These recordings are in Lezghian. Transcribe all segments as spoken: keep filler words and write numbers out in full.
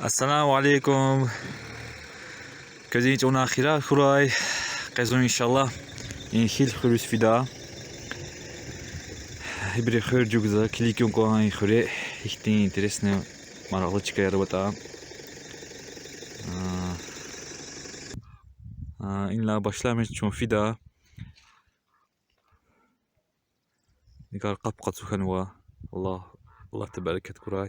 Ассаламу алейкум. Квез и чӀаван хийирар хьурай. Къе зун, иншаллагь, и Хил хуьруьз фида. Ибуру хуьр чӀугвазва, килигун кӀан и хуьре, ихьтин интересный, марагълу чкаяр аватӀа. А, а, инлай башламишиз чун фида. Ингье къап-къацу хьанва. Аллагь, Аллагьди берекат гурай.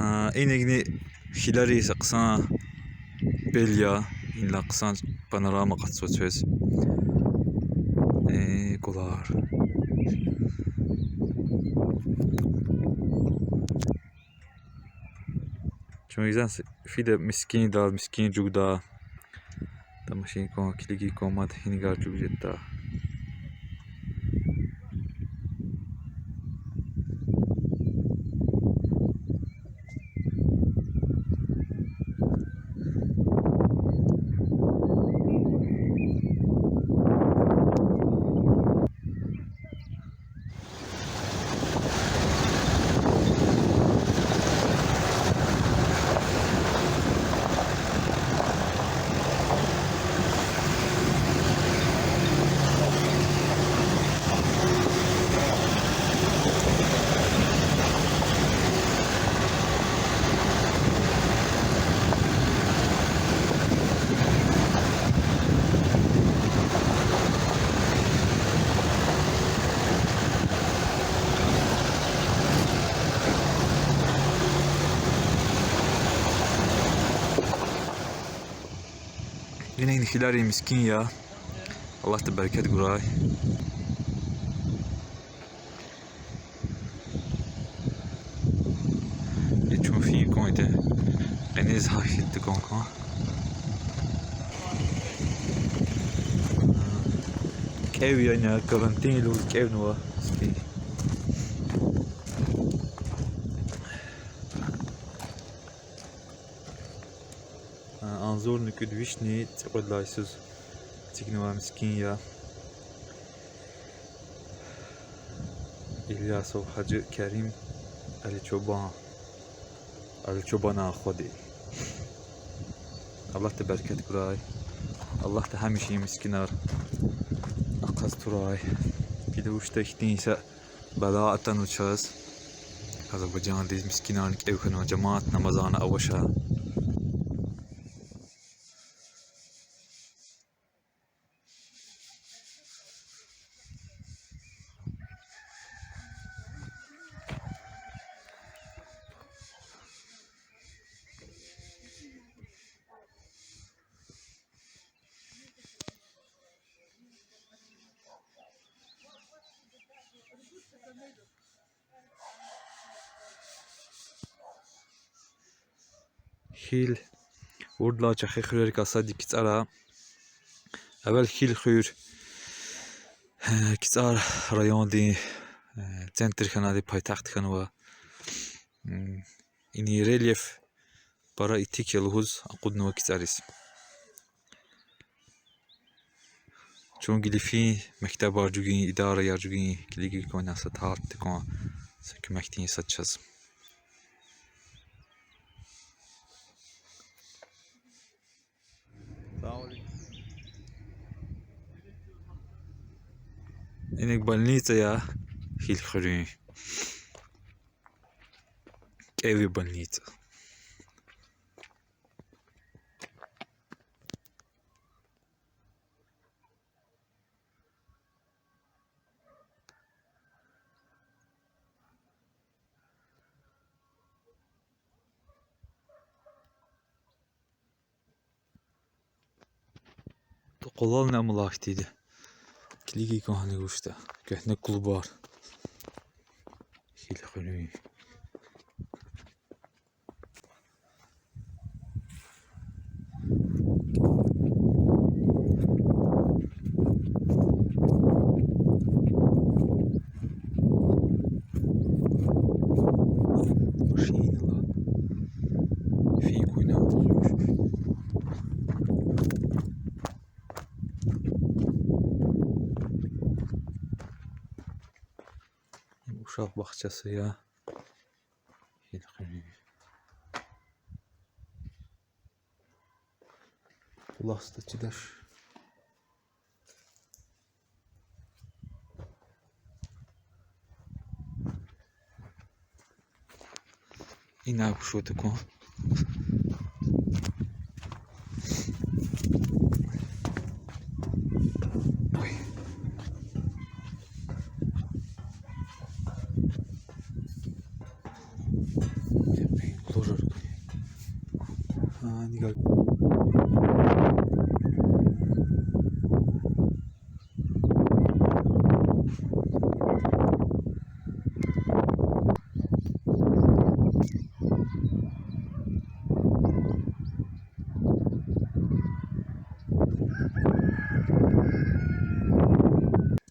А, инагни Хилерин са хъсан пел я, инлай хъсан панорама акъатзава квез. Э, кӀвалар. Чун изан с-, фида мискӀиндал, мискӀин чӀугвада. Тамашин кван, килигин кван мад гьинигар чӀугваз жедатӀа. Инагни Хилерин мискӀин я. Аллагьди берекат гурай. И чун фин кван ида. Къенез гьахьтин кван кван. КӀев яни, карантин лугьуз кӀевнава мискӀин. А, агъзурни кӀуьд вишни цӀикьвед лагьай йисуз эцигнавай мискӀин я. Ильясов Гьажи Керим, Али Чобан, Али Чобанан хва я. Аллагьди берекат гурай. Аллагьди гьамиша и мискӀинар акъаз турай. Ида вучда ихьтин са бала атанва чаз. Азербайжандиз мискӀинарни кӀев хьанва, жамаат намазар авачир. Хьил, урдалай чӀехи хуьрерикай сад я КцӀара. Эвел Хьил хуьр, э, КцӀар райондин, э, центр хьанвайди, пайтахт хьанва. М, ини рельеф пара итик я лугьуз акъуднава КцӀариз. Чун гила фин, мектебар чӀугун, идараяр чӀугун, килигин кван, са талат тикван, са куьмекдин сад чаз. Инаг больница я Хьил хуьруьн. КӀеви больница. Къвалални амалай хьтинди я. Килигин кӀан гьаник вучда. Куьгьне клубар. Хьил хуьруьн. Машинала фин куьнава. Ушак бахча са я. Хьил хуьруьн. Кьулахъ ста чидаш. Ина кушута кун. Ой. А, нигар.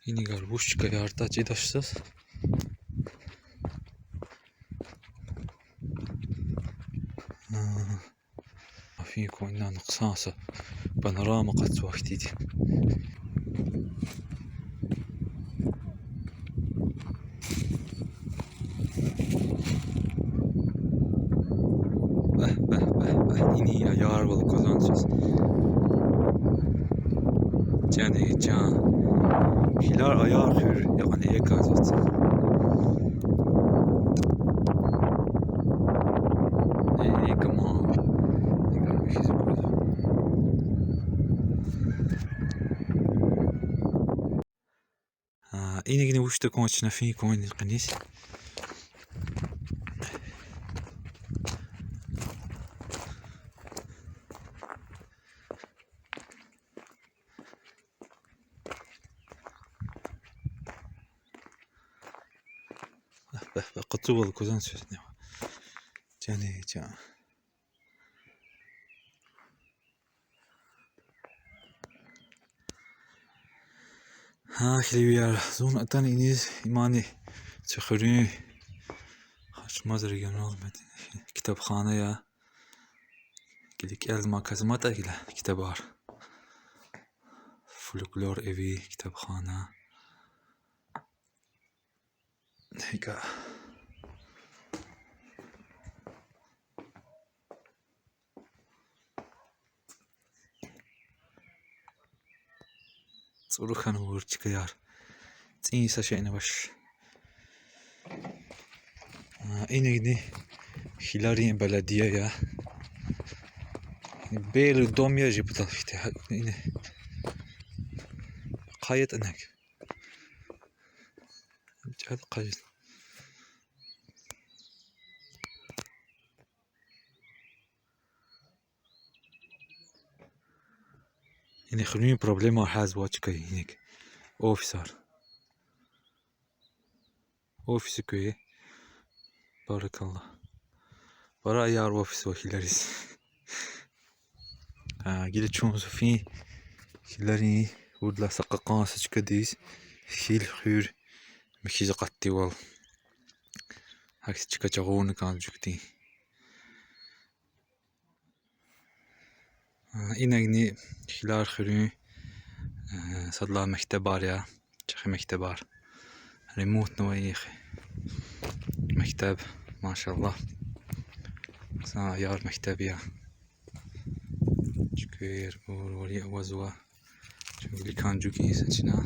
Инигар вуч чка яртӀа чидашзаз. А, фин кван, ина хъсан са панорама къачузвай хьтинди. Бяхъ, бяхъ, бяхъ, бяхъ, ини аярвал аквазвани чаз. Чан, э, чан. Хьилар аяр хуьр, якьни экъан аквазва. Э, экъан. Экъан хизикуз. А, инагни вуч тахьун, чна фин кван ини къенез. Бяхъ, бяхъ, бяхъ, къацу вал кузан сесни. Чан, э, чан. Гьа, хлевияр, зун атана иниз, имани цехурин Хачмаз регионал меден-, китабхана я. Гила кӀелма казматӀа гила китабар. Фольклор эви, китабхана. ГьикӀа. ЦӀуру хьанва вурчкаяр. ЦӀийи са шейни авач. А, инагни Хиларин беледия я. Белый дом я же, потому что ина хъайитӀа инаг. ЧӀал хъайит. Ина хуьруьн проблема гьазвай чка я иник. Офисар. Офис куь. Баракалла. Пара аяр офис ва хилериз. А, гила чун зун фин хилерин урдалай са кьакьан са чкадиз, хил хуьр михьиз акъатдайвал. Гьахьтин чка жагъурна кӀан жуьгьтин. А, инагни Хилар хуьруьн, э, сад лагьай мектебар я, чӀехи мектебар. Ремонтный авай и мектеб, машаллагь. Са аяр мектеб я. Чуьквер, бур, вири авазва. Чун виликан жугин са чна.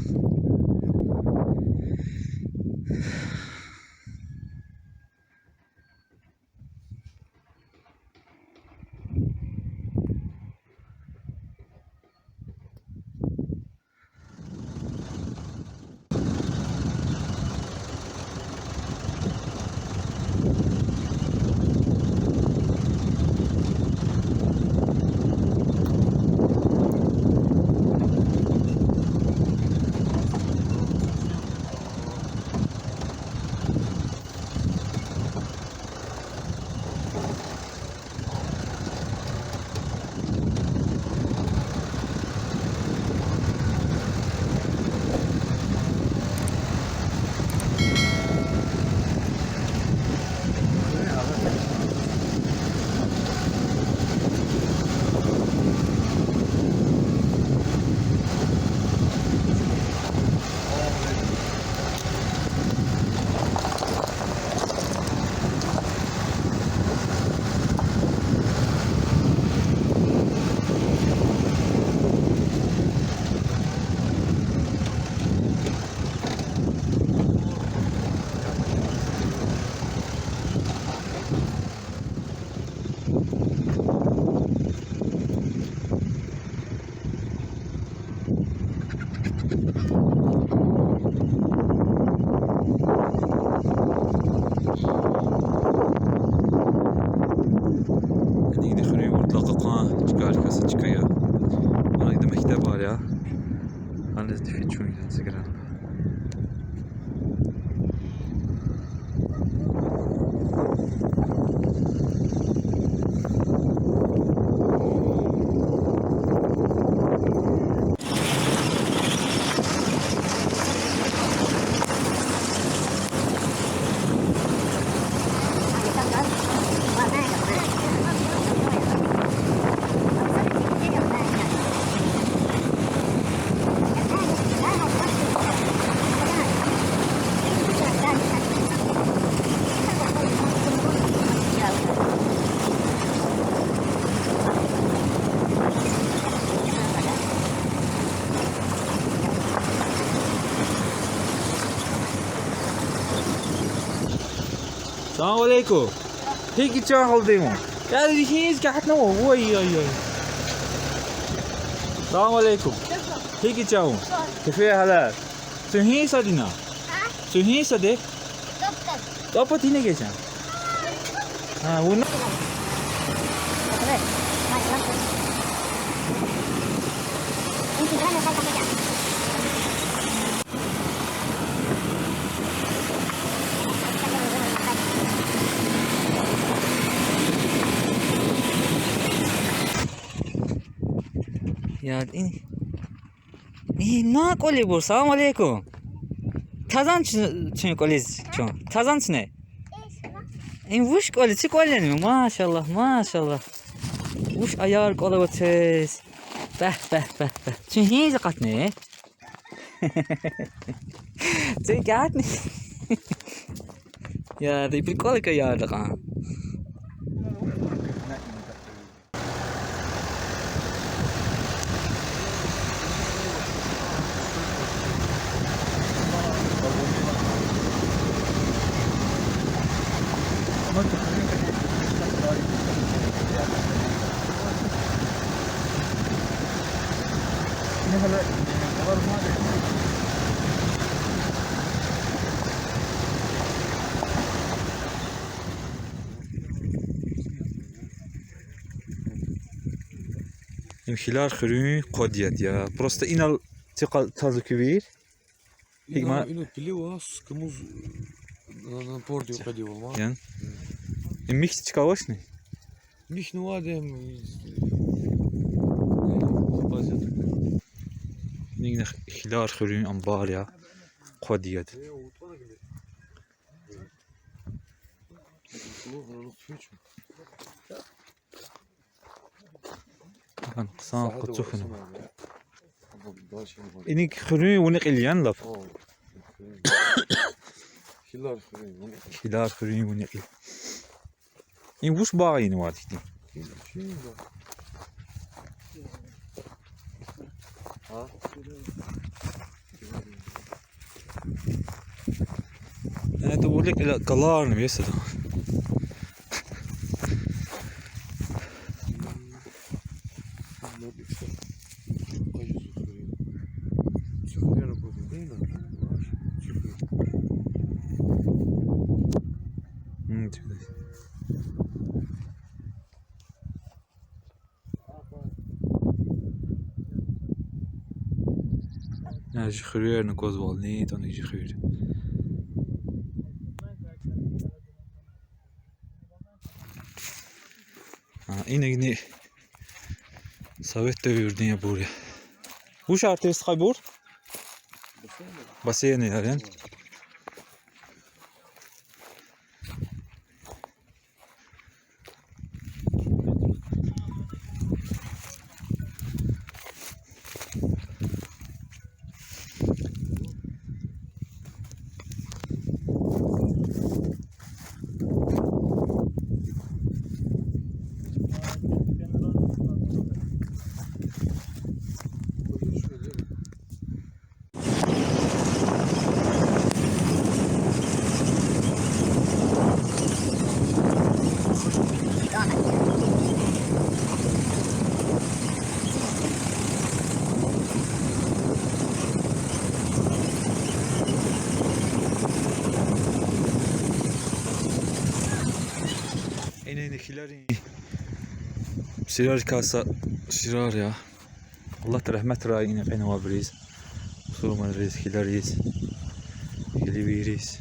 Инагни хуьруьн урдалай кьакьан чкайрикай са чка я. Ана ида мектебар я. Гьаниз дифи чун я, цигран. Салам алейкум. ГьикӀ я чан гьалдин вун? Я гьиниз катна вун? Ой, ой, ой. Салам алейкум. ГьикӀ я чан вун? Кефи гьалал. Цуьн гьи сад ина? Цуьн гьи сад я? ТӀапӀат гьина гечан. А, вуна. Я, ин. И, на кӀвалибур, салам алейкум. Тазан чуьн, чуьн кӀвализ чун. Тазан чуьне. Им вуч кӀвал я, ци кӀвал яни? Машаллагь, машаллагь. Вуч аяр кӀвал ава квез. Бяхъ, бяхъ, бяхъ, бяхъ. Цуьн гьиниз акъатна? Цуьн катна? Я, ибуру кӀвалик аяр акьун. Им Хилар хуьруьн къвад яд я. Просто инал цикъал таза куьвир. Ина, ина пилив ас, кумуз, На, на порт юкъедивал ма. Ян? Мм. Э, михьи чка авачни? Михьнава дем, э, база. Ина хилар хуьруьн амбар я. Хъвади яд. Ан хъсан къацу хьана. Иник хуьруьн вини кьил ян лап? Хилар хуьруьн вини кьил. Хилар хуьруьн вини кьил. Им вуч багъ инвайди хьтин? Это улик галарни весада. М, чудес. Я, жи хуьрерни аквазвални, тани жи хуьр. А, инагни совет девирдин абур я. Вуч артист хабур? Бассейн я, ян? Ина, ина хилерин сирерикай са сирер я. Аллагьди рагьметрай ина кьенвайбуриз, мусурманриз, хилериз, хилевийриз.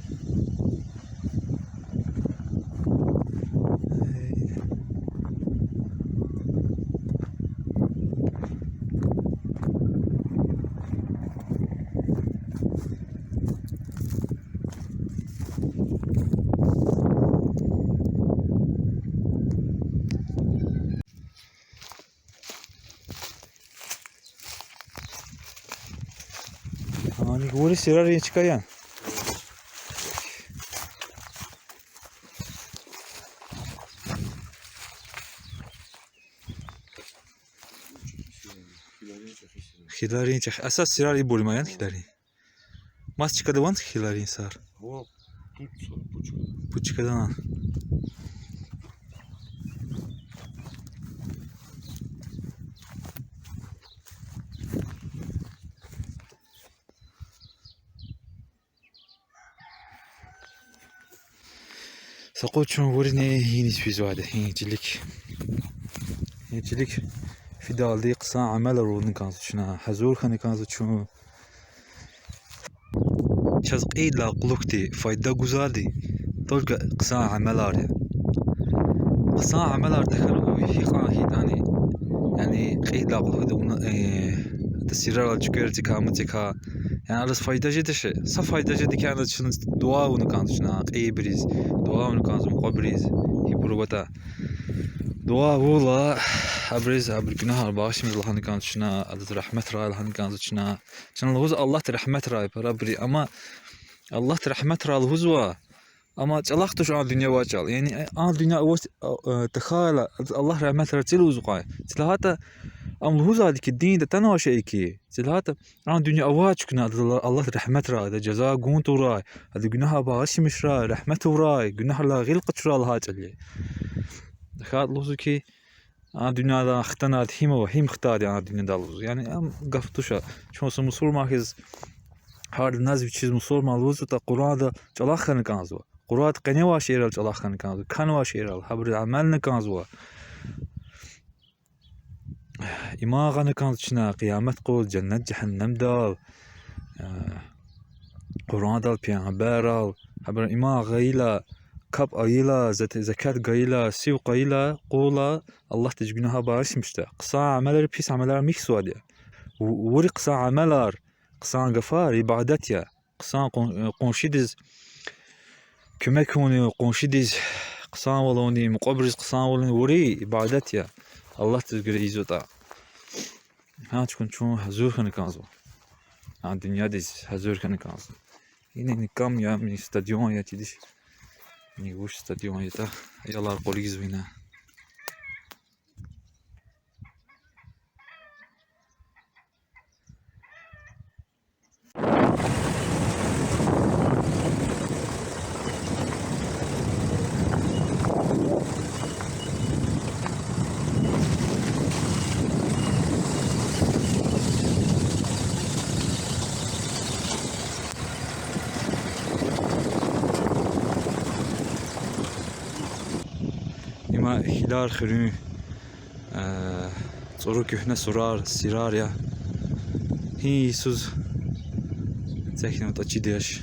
Гьаник вури сирерин чка я. Хилерин чӀехи. Асас сирер ибур я ма, ян, хилерин? Маса чкада ван хилерин сар? Пуд чкада. Са къуз чун вириниз физвайди я, гьи чилик. Гьи чилик фидалди хъсан амалар авуна кӀанзава чна, гьазур хьана кӀанзава чун. Чаз кьейидалай кьулухъди файда гузвайди только хъсан амалар я. Хъсан амалар тахьанвай гьикьван хьайитӀани, яни кьейидалай кьулухъди авуна, э, сирерал чуькверцикай, муцикай, яни адаз файда жедач, са файда жеди хьана чна дуьа авуна кӀанзава чна кьейибуруз, дуьа авуна кӀанзава мукьвабуруз, ибур аватӀа. Дуьа авурла, абуруз абурун гунагьар багъишмир лагьана кӀанзава чна, адаз рагьметрай лагьана кӀанзава чна. Чна лугьузва Аллагьди рагьметрай парабуру, амма Аллагьди рагьметрай лугьузва, амма чӀалахъ туш а дуьнья авай чӀал. Яни а дуьнья аваз, а, тахьайла, Аллагьди рагьметрай цӀи лугьузва кьван. ЦӀи лагьайтӀа, ам лугьузвайди хьи, динда атанвай шей хьи. ЦӀи лагьайтӀа, а дуьнья авай чукна адаз Аллагьди рагьметрай, адаз жаза гун тавурай, адан гунагьар багъишмишрай, рагьмет авурай, гунагьрилай гъил къачурай лагьай чӀал я. ТахьайтӀа лугьузва хьи, а дуьньяда хтанвайди гьим ава, гьим хтайди а дуьньядал лугьузва. Яни ам гаф туш а. Чун са мусурман хьиз, гьарда наз вичиз мусурман лугьузватӀа, Къуръанда чӀалахъ хьана кӀанзава. Къуръанда къеневай шейэрал чӀалахъ хьана кӀанзава, канвай шейэрал, гьабуруз амална кӀанзава. Иман гъана кӀанзава чна Къиямат къуз, женнет-жегьеннемдал, э, Къуръандал, пайгъамбаррал, Гьабур иман гъайила, капӀ авайла, зат-, закат гайила, сив къайила, къула, Аллагьдиз гунагьар бахшмишда. Хъсан амалри, пис амалри михьзавайди я. Ву-, вири хъсан амалар, хъсан гафар ибадат я. Хъсан къун-, къуншидиз куьмек авуни, къуншидиз хъсанвал авуни, мукьвабуруз хъсанвал авуни, вири ибадат я. Аллагьдиз гуьре ийизватӀа. Гьа чукун чун гьазур хьана кӀанзава. Гьа дуьньядиз гьазур хьана кӀанзава. Инагни кам я, ни стадион я чидиш. Ни вуч стадион ятӀа. Аялар къуллугзава ина. Има Хьилар хуьруьн, э, цӀуру куьгьне сурар, сирар я. Гьи йисуз цехьнаватӀа чидеж.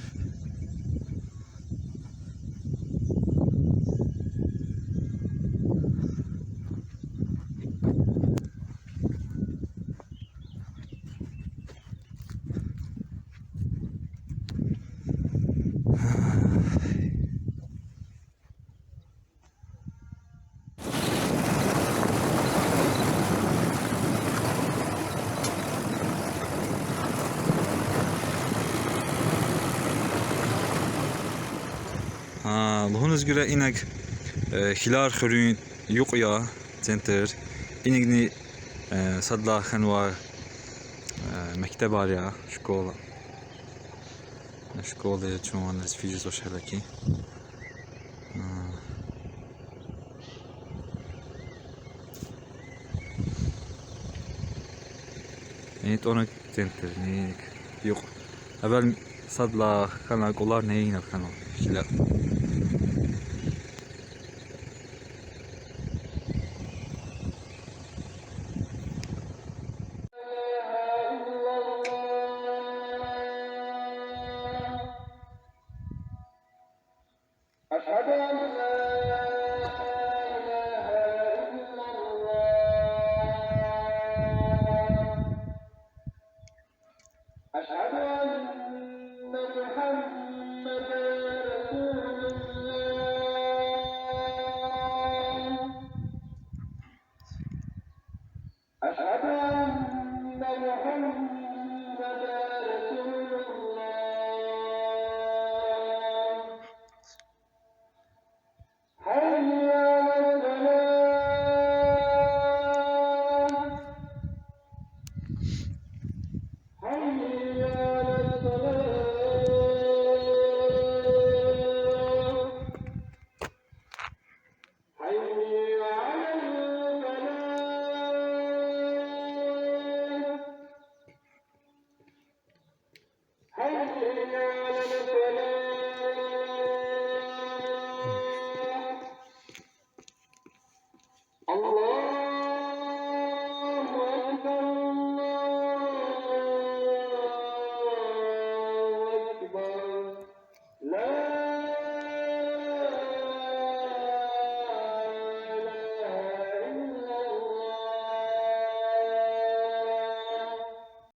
Гьа, лугьуниз гуьре инаг, э, Хьилар хуьруьн юкь я, центр. Инагни, э, садлагьана хьанвай, э, мектебар я, школа. Школа я, чун аниз физвач гьеле хьи. А. Ин тӀварунин центр, ни юкь. Эвел садлагьана хьанвай кӀвалер, ни инал хьанва, Хьилар. أشهد أن لا إله إلا الله. أشهد أن محمدا رسول الله. أشهد أن محمدا رسول الله. حي على الصلاة. حي على الصلاة. حي على الفلاح. حي على الفلاح.